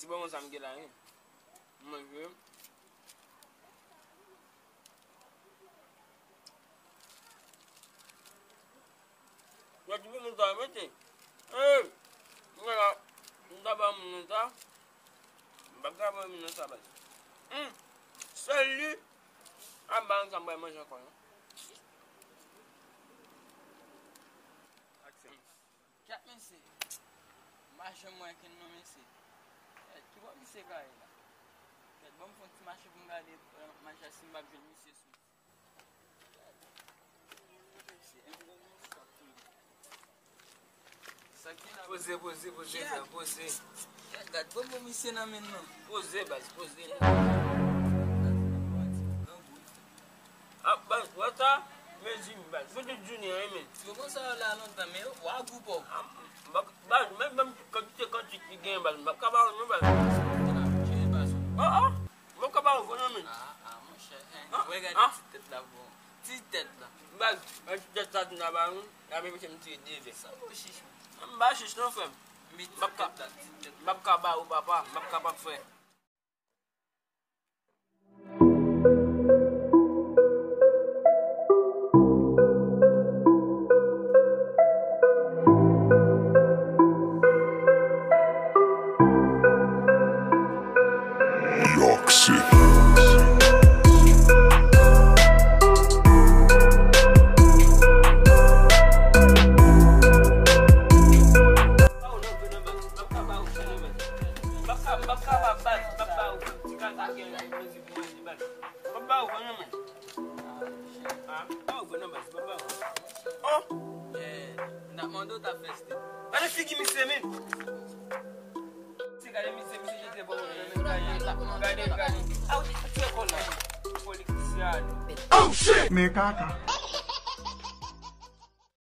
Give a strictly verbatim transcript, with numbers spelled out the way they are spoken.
Ti bon, sa m gen la, wi. M manje. Gade pou moun sa mete. Hey! Mwen la, m ta ba moun nan sa. M pa ka ba moun nan sa, baz. Hmm. Sèl li, a ba m sa m pral manje ankò, non. Kèt, mesye. M pa janm wè kenn non, mesye. Kèt, ki bò misye ka ye la? Kèt, ban m fè yon ti mache pou m gade, euh, mache si m p ap jwenn misye sou. Poze, poze, poze, frè, poze. Gad, bon, bon, misye nan men nou. Poze, baz, poze. Ah, baz, wè sa? Mezi m, baz. Mwen te di w, men. Yo konsa yo la lontan, men yo, wa gou pa w. Ah, baz, menm, menm kantite kantik li gen, baz, m pa ka ba w, non, baz. Oh, oh. Mwen ka ba w gwo nan men. Ah, ah, monchè. Hein? Ah, mwen gade ah. Ti tèt la, bon. Ti tèt la. Baz, mwen ti tèt sa, ti naba nou. La, men, mesye, m tire de vè. Sa bon chich, wi. M pa chich, non, frè m. M ap ka, m ap ka ba ou, papa. M ap ka, pap, frè. Yoxi. Oh! Eh, n ap mande w ta fè step. Gade figi misye, men. Se gade misye, misye jete bon, gade, gade, gade. Ah, wi, se kòl la. Politisyen. Oh, shit! Men kaka.